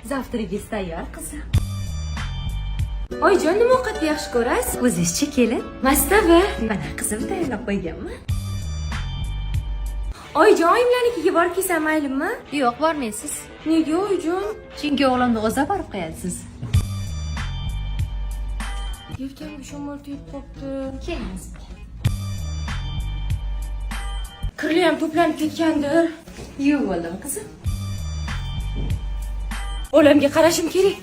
Завтрак ingiz tayyor, qizim. Oyijon, nima ovqatni yaxshi ko'rasiz? O'zizchi, kelin. Mastava. Mana, qizim, tayyorlab qo'yganman. Oyijon, oyimlarnikiga borib kelsam maylimi? Yo'q, bormaysiz. Nega, oyijon? Chunki o'g'limni o'zi borib qo'yasiz. Yelkamga shamol tegib qolibdi. Keling. Kirli ham to'planib ketgandir. Yuvib oldim, qizim. Bolamga qarashim kerak.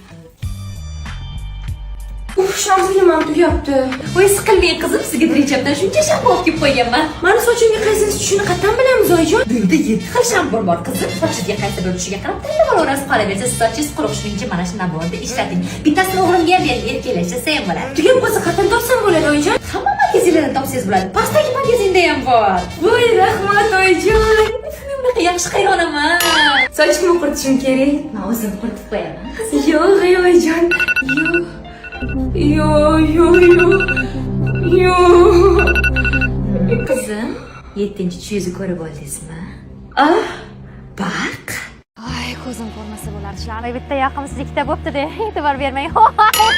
Uf, shampunim ham tugabdi. Voy, siqilmang, qizim, sizga Trechapdan shuncha shampun olib kelib qo'yganman. Mani sochimga qaysisi tushishini qayerdan bilamiz, oyijon? Bu yerda 7 xil shampun bor, qizim. Sochingizga qaysi biri tushishiga qarab tanlab olaverasiz. Qolaversa, sochingiz quruq, shuning uchun mana shu набор ni ishlating. Bittasini o'g'limga ham bering, erkalashsa ham bo'ladi. Tugab qolsa qayerdan topsam bo'ladi, oyijon? Hamma magazinlardan topsangiz bo'ladi. Pastdagi magazinda ham bor. Voy, rahmat, oyijon. Men bunaqa yaxshi qaynonaman. Sochimni quritishim kerak. Men o'zim quritib qo'yaman, qizim. Yo'q, ey oyijon. Yo'q. Yo'q, yo'q, yo'q. Yo'q. Qizim, 7-tushingizni ko'rib oldingizmi? Ah, Baq. Ay, ko'zim ko'rmasa bo'lardi. Shularni bitta yoqimsiz ikkita bo'pti-da. E'tibor bermang.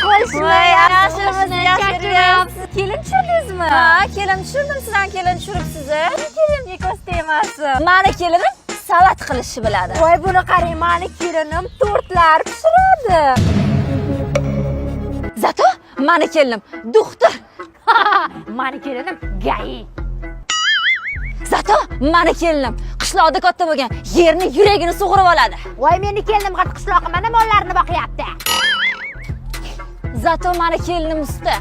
Qo'shni, Yaxshimiz, yaxshimiz. Kelin tushirdingizmi? Ha, kelin tushirdim, sizdan kelin tushiribsiz. Kelinga ko'z tegmasin. Mani kelinim salat qilishni biladi. Voy, buni qarang, mani kelinim tortlar pishiradi. Зато mani kelinim doktor. Mani kelinim ГАИ. Зато mani kelinim qishloqda katta bo'lgan, yerni yuragini sug'urib oladi. Voy, meni kelinim g'art qishloqi mana mollarni boqyapti. Зато mani kelinim usta.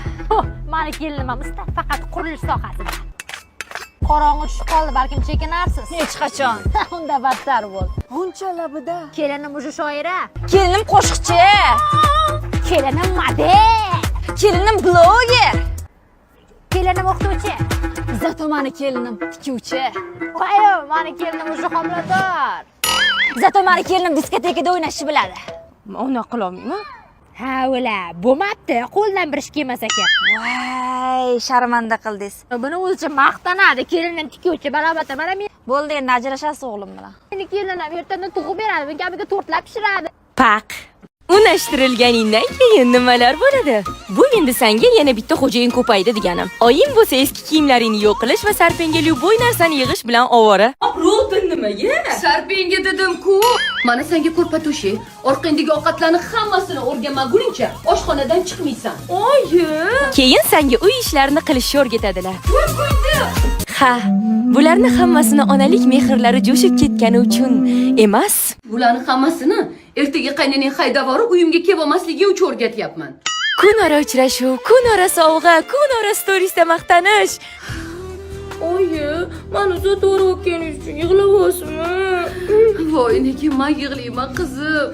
Mani kelinim ham usta, faqat qurilish sohasida. Qorong'i tushib qoldi, balkim chekinarsiz. Hech qachon. Unda battar bo'ldi. G'uncha labida. Kelinim уже shoira. Kelinim qo'shiqchi. Kelinim model. Kelinim bloger. Kelinim o'qituvchi. Зато mani kelinim tikuvchi. Voy, mani kelinim уже homilador. Зато mani kelinim diskotekada o'ynashni biladi. Men unaqa qilolmayman. Ha, o'la, bo'lmabdi, qo'ldan bir ish kelmas ekan. Voy, sharmanda qildingiz. Buni o'zicha maqtanadi, kelinim tikuvchi, barobar mana men Bo'ldi, endi ajrashasiz o'g'lim bilan. meni kelinim ertadan tug'ib beradi, bu kabiga tortlar pishiradi. Paq. Unashtirilganingdan keyin nimalar bo'ladi? Bu endi senga yana bitta xo'jayin ko'paydi deganim. Oyim bo'lsa eski kiyimlaringni yo'q qilish va sarpengga любой narsani yig'ish bilan ovora. Rolton nimaga? Sarpengga dedim-ku. Mana senga ko'rpa to'shak. Orqangdagi ovqatlarni hammasini o'rganmaguningcha oshxonadan chiqmaysan. Oyi! Keyin senga uy ishlarini qilishni o'rgatadilar. Ha, bularni hammasini onalik mehrlari jo'shib ketgani uchun emas. Bularni hammasini ertaga qaynanang haydab borib uyimga kelib olmasligi uchun o'rgatyapman. Kunora uchrashuv, kunora sovg'a, kunora storiesda maqtanish. Oyi, mani uzatib uchun yig'layapsizmi? Voy, nega man yig'layman, qizim?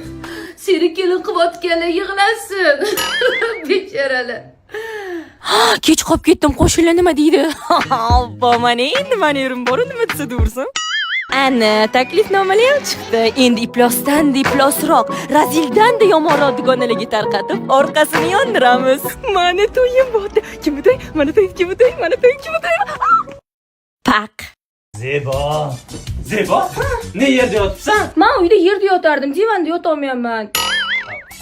Seni kelin qilayotganlar yig'lasin. Bechoralar. Kech qolib ketdim, qo'shnilar nima deydi? Obbo, mana endi mani erim bor, nima desa dursin. Ana, taklifnomalar ham chiqdi. Endi iflosdan da iflosroq, razildan da yomonroq dugonalarga tarqatib, orqasini yondiramiz. Mani to'yim bo'ldi. Kimni to'y? Mani to'y, kimni to'y? Mani to'y, kimni to'y? Paq. Zebo. Zebo? Ne yerda yotibsan? Men uyda yerda yotardim, divanda yotolmayapman.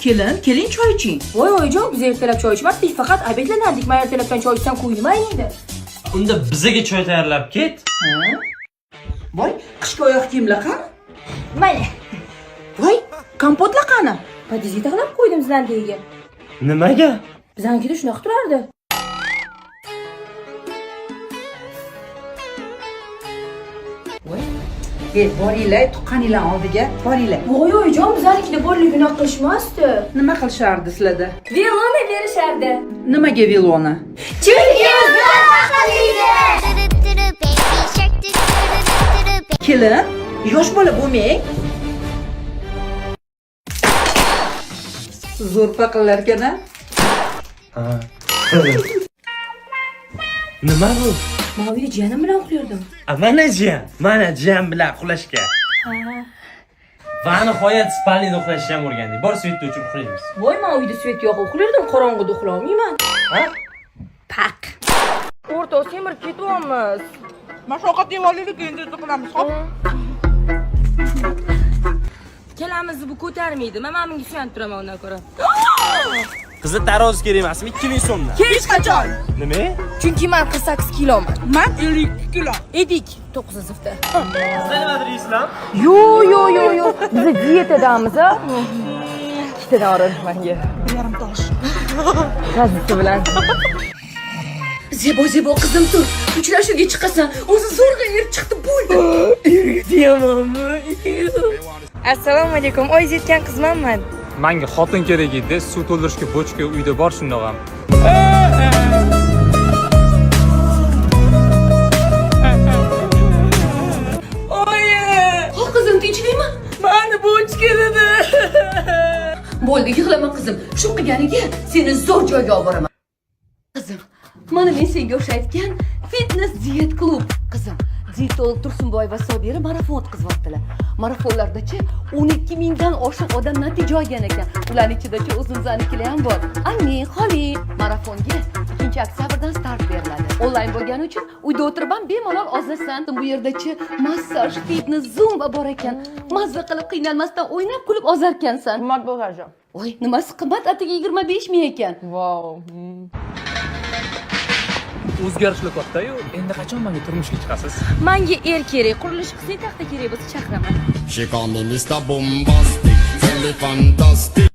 Kelin, keling, choy iching. Voy, oyijon, biz ertalab choy ichmasdik, faqat обед lanardik. Men ertalabdan choy ichsam ko'nglim ayniydi. Unda bizaga choy tayyorlab ket. Voy, qishki oyoq kiyimlar qani? Mana. Voy, kompotlar qani? Podyezdga taxlab qo'ydim sizlarnikiga. Nimaga? Biznikida shunaqa turardi. Voy, e, boringlar, tuqqaninglar oldiga, boringlar. Voy, oyijon, biznikida bolalar gunoh qilishmasdi. Nima qilishardi sizlarda? Veloni berishardi. Nimaga veloni? Chunki Kelin, yosh bola bo'lmang. Zo'r paqillarkan a? Ha. Nima bu? Men uyda jiyanim bilan uxlardim. A, mana jiyan. Mana jiyan bilan uxlashga. Va nihoyat спальни da uxlashni ham o'rgandik. Bor, свет ni o'chirib uxlaymiz. Voy, men uyda свет yo'q uxlardim, qorong'ida uxlolmayman. Ha? Paq. O'rtoq, semirib ketyapmiz. Mana shu ovqat yeb olaylik, keyin tez qilamiz, xo'p? Ikkalamizni bu ko'tarmaydi. Men mana bunga suyanib turaman undan ko'ra. Qizni tarozi kerak emasmi? 2000 so'mdan. Hech qachon. Nima? Chunki men 48 kiloman. Men 52 kilo. Edik 9 sinfda. Sizlar nimadir yeysizlar? Yo, yo, yo, yo. Biz diyetadamiz, a? Ikkitadan orin menga. 1,5 tosh. Qazisi bilan. Zebo, Zebo, qizim, tur. Uchrashuvga chiqasan. O'zi zo'rg'a er chiqdi, bo'ldi. Assalomu alaykum. Oiz yetgan qizmanman. Manga xotin kerak edi, suv to'ldirishga bochka uyda bor shundoq ham. Oyi! Ho, qizim, tinchlikmi? Mani bochka dedi. Bo'ldi, yig'lama qizim. Shu qilganiga seni zo'r joyga olib boraman. Qizim, mana men senga o'xshayotgan fitness diet klub. Qizim, dietolog Tursunboyeva Sobira marafon o'tkazyaptilar. Marafonlardachi 12 mingdan oshiq odam natija olgan ekan. Ularning ichidachi o'zimiznikilar ham bor. Amin, xoling. Marafonga 2 oktyabrdan start beriladi. Onlayn bo'lgani uchun uyda o'tirib ham bemalol ozasan. Bu yerdachi massaj, fitness, zumba bor ekan. Mazza qilib qiynalmasdan o'ynab kulib ozarkansan. Qimmat bo'lgan. Voy, nimasi qimmat? Atigi 25 ming ekan. Vau. O'zgarishlar katta-yu, endi qachon menga turmushga chiqasiz? Menga er kerak, qurilish qilsang taxta kerak bo'lsa chaqiraman. She call me Mr. Bombastic, tell me fantastic.